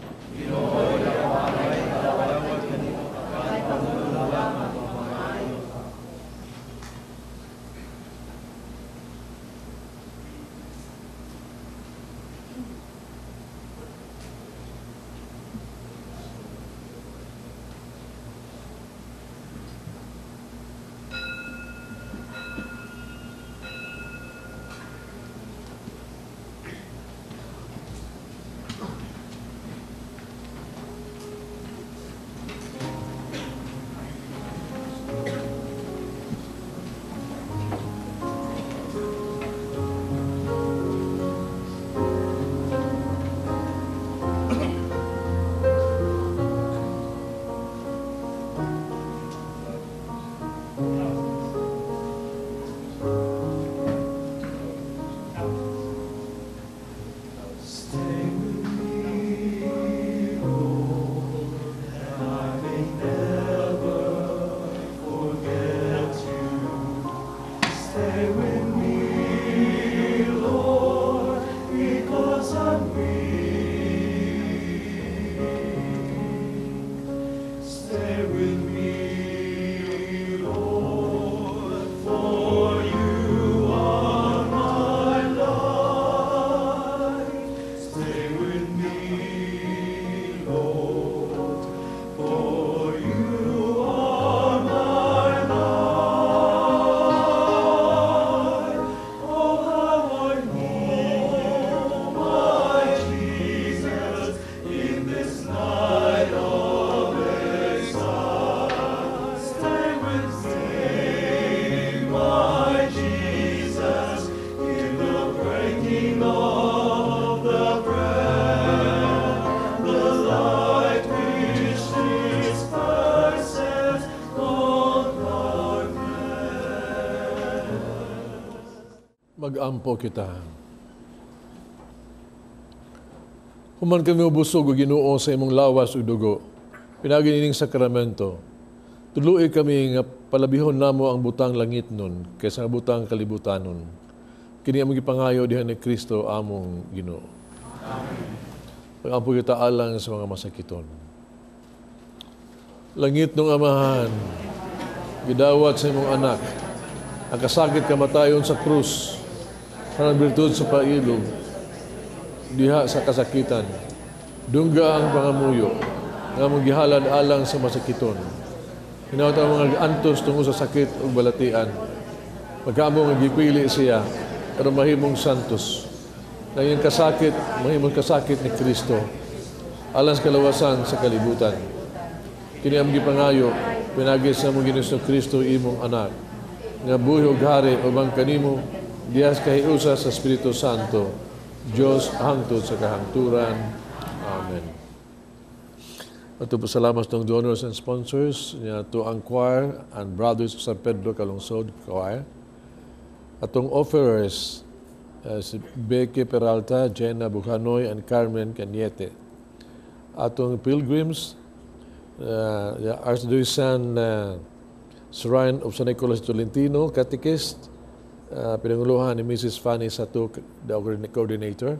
Magampo kita. Human kami ubusog o Ginoo sa imong lawas ug dugo, pinaagi nining sakramento. Tuluoy kami nga palabihon namo ang butang langit nun kaysa ang butang kalibutanon. Kini among gipangayo diha ni Kristo among Ginoo. Amen. Pag-ampo kita alang sa mga masakiton. Langit nung Amahan, gidawat sa imong anak, ang kasakit kamatayon sa krus, kanang birtud sa pailog, diha sa kasakitan, dungga ang pangamuyo, nga among gihalad alang sa masakiton. Hinaot ang mga antos tungod sa sakit ug balatian. Pagkaamo nga gipili siya, aron mahimong santos. Na iyang kasakit, mahimong kasakit ni Kristo, alang sa kalawasan sa kalibutan. Kini among gipangayo, pinagi sa among Ginoong Kristo imong anak, nga buhi ug hari uban kanimo diha sa kahiusa sa Espiritu Santo, Dios hangtod sa kahangturan. Amen. Ato pasalamat sa donors and sponsors niya to ang choir and Brothers of San Pedro Calungsod Choir. Atong offerers si Becky Peralta, Jenna Bucanoy, and Carmen Cañete. Atong pilgrims, the Archdiocesan Shrine of San Nicolas Tolentino, Catechist, pinanguluhan ni Mrs. Fanny Sato, the coordinator.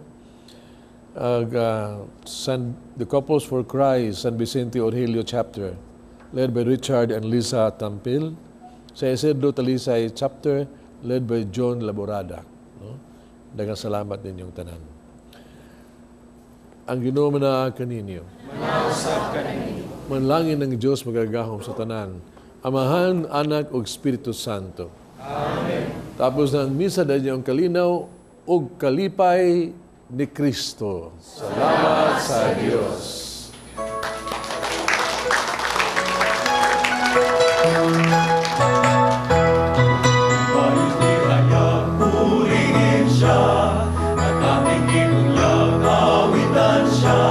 The Couples for Christ, San Vicente Orgilio Chapter, led by Richard and Lisa Tampil. Sa Isidro Talisay Chapter, led by John Laborada. No? Daghang salamat ninyong tanan. Ang Ginoo manaa kaninyo. Manlangin ng Diyos magagahom sa tanan. Amahan, Anak, ug Espiritu Santo. Amen. Tapos na ang misa dahil ang kalinaw ug kalipay ni Kristo. Salamat sa Diyos. Purihin siya, at ating ginunyag, awitan siya.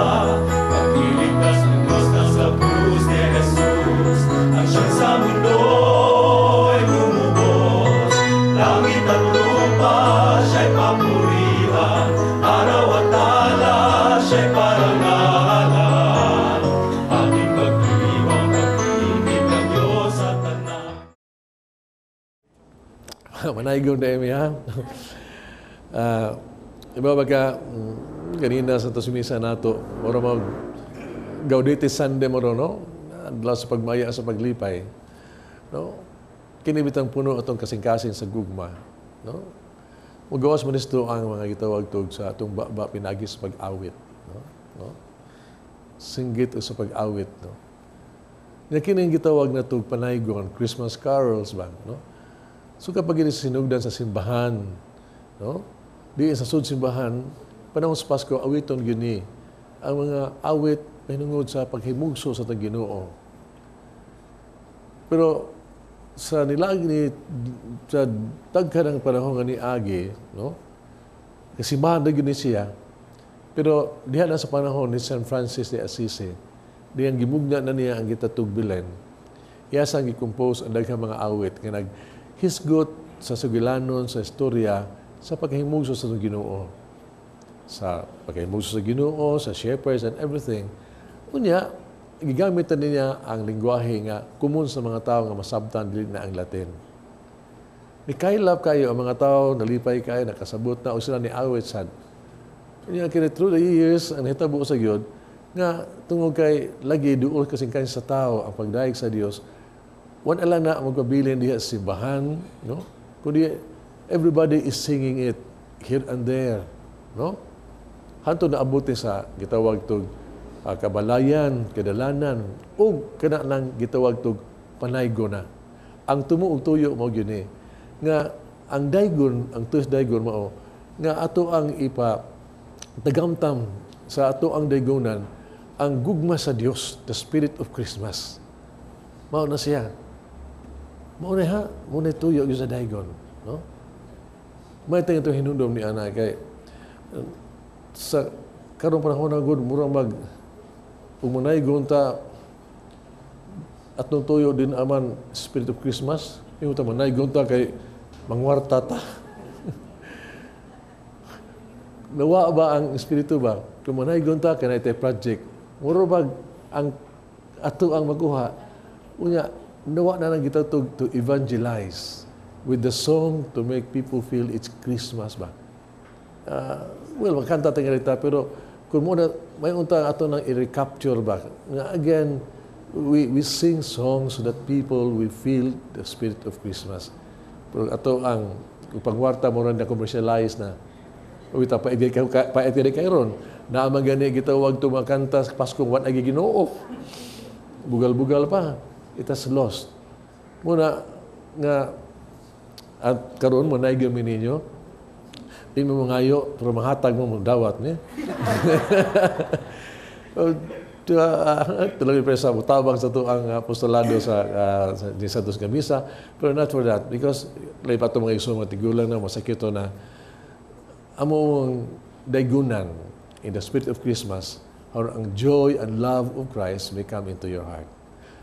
Pagliligtas ng Diyos na sa krus ni Jesus, ang siyang sa mundo'y lumubos. Langit at lupa siya'y papurihan, araw at tala siya'y parangalan. Ating pagdiriwang, pag-ibig ng Diyos at tanan. Manaygon na mi ha. Iba ba ka kanina sa misa nato, mura mag Gaudete Sunday mo no? Adlaw sa pagmaya sa paglipay. No? Kini bitang puno atong kasing-kasing sa gugma, no? Mugawas man isto ang mga gitawag tug sa atong baba pinagi sa pag-awit, no? No? Singgit o sa pag-awit, no? Nya kini ang gitawag na tug panaygon, Christmas carols ba, no? So kapag sinugdan sa simbahan, no? Di sa sud simbahan, panahon sa Pasko, awiton gyud ni ang mga awit pahinungod sa paghimugso sa Ginoo. Pero sa nilaag ni sa daghan ng panahon nga niagi, no? Kasimbahan na gyud ni siya. Pero diha na sa panahon ni San Francis de Assisi, diyang gimugna na niya ang gitatug Belen. Iya sang gi-compose ang daghang mga awit nga naghisgot sa sugilanon sa istorya sa paghimugso sa Ginoo. Sa paghimugso sa Ginoo, sa shepherds and everything. Unya, gigamit na niya ang lingwahe nga kumun sa mga tao nga masabtan dili na ang Latin. Ni kaylap kayo ang mga tao, nalipay kayo, nakasabot na o sila ni awit sad. Unya kini through the years ang nahitabo sa gyud nga tungod kay lagi duol kasing sa tao ang pagdayeg sa Dios. Wala lang na magpabilin diha sa simbahan, no? Kundi everybody is singing it here and there, no? Hanto na abuti sa gitawag tug kabalayan, kadalanan, ug kana lang gitawag tug panaygo na. Ang tumo og tuyo mao gyud ni nga ang daygon, ang tuos daygon mao nga ato ang ipa tagamtam sa ato ang daygonan ang gugma sa Dios, the spirit of Christmas. Mao na siya. Mao na ha, mao na tuyo gyud sa daygon, no? May tayo itong hinundom ni Ana kay sa karong panahon na gud mura mag umunay ta atong tuyo din aman spirit of Christmas, yung ta manaygon ta kay mangwarta ta. Nawa ba ang espiritu ba? Kung manaygon ta kay naay project, mura ba ang ato ang makuha? Unya nawa na lang kita to evangelize. with the song to make people feel it's Christmas ba. Well, makanta tingalita, pero kung muna, may unta ato nang i-recapture ba. Nga again, we sing songs so that people will feel the spirit of Christmas. Pero ato ang pangwarta mo rin na commercialize na. Uwita pa pa kay ron. Naa man gani gitawag to mga kanta sa Pasko wa na Ginoo. Bugal-bugal pa. It has lost. Muna nga at karon mo naigami ninyo. Di mo mangayo pero mahatag mo dawat ni. Tuloy pa sa mutabang sa to ang apostolado sa di Santos Gamisa, pero not for that because lay pa to mga igsoon, mga tigulang na masakit to na among daygunan in the spirit of Christmas, how ang joy and love of Christ may come into your heart.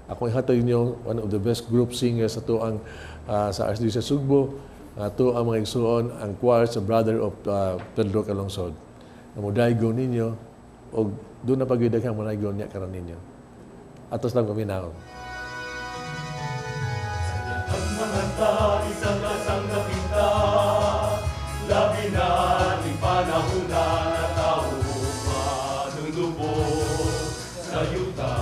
Ako ihatag ninyo one of the best group singers sa to ang sa Archdiocese Sugbo, ato ang mga igsuon, ang choir sa Brother of Pedro Calungsod. Nga modaygon ninyo og doon na pag daghang monaygon niya karon ninyo. Atos lang paminawon. Ang mga isang kasang napinta, labi na ni panahon na tao manunubos sa yuta.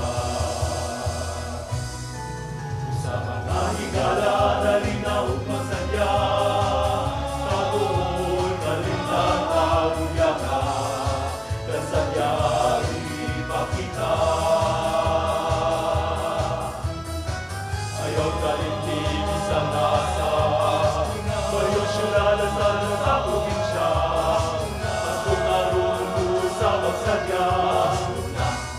Sa mga higala, dali na ug masadya, kabuol, kalimtan, kabuyaga, kasadya, ipakita. Ayaw kalimti, isang asa, bayo syurada sa probinsya, Pasko karon sa magsadya,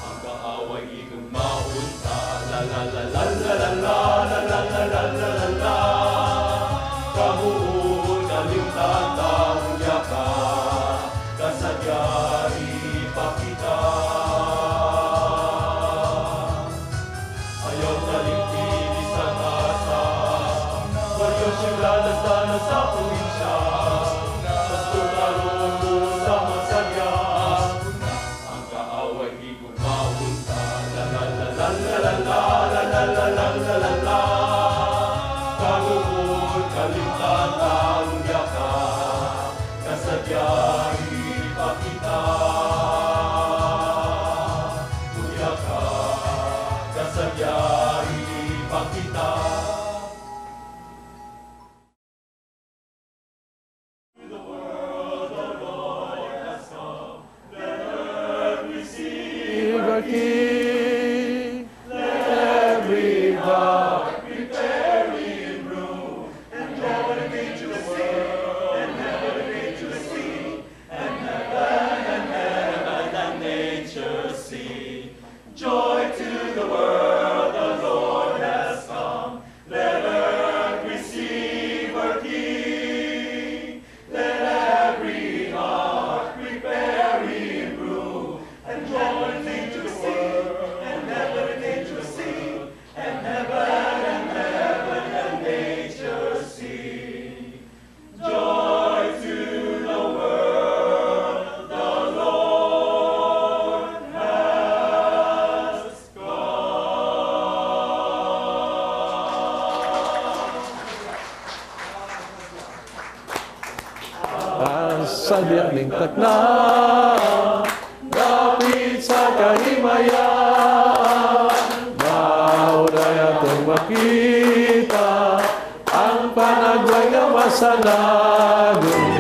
ang kaaway igugmaon ta, la la la la la la la la la la la la la la, kahuon, kalimtan, kabuyaga, kasadya, ipakita. Ayaw kalimti, isang asa, bayo syurada sa probinsya, Pasko karon sa magsadya, ang kaaway igugmaon ta, la la la la la la la la la la la la la la, kahuon, kalimtan, kabuyaga, kasadya, ipakita. Buyaga, kasadya, ipakita. Receive our King, every heart prepare him room, and joy to sing, and heaven to sing, and heaven and heaven and nature sing. Joy to the world, the Lord has come. Let earth receive her King. Let every heart prepare him room, and joy to sing, and heaven and nature sing, and heaven and heaven and nature sing. Joy to the world, the Lord has come. Ang sadya ning takna, dapit sa kahimayan, mauday atong makita ang panagway nga masanagon.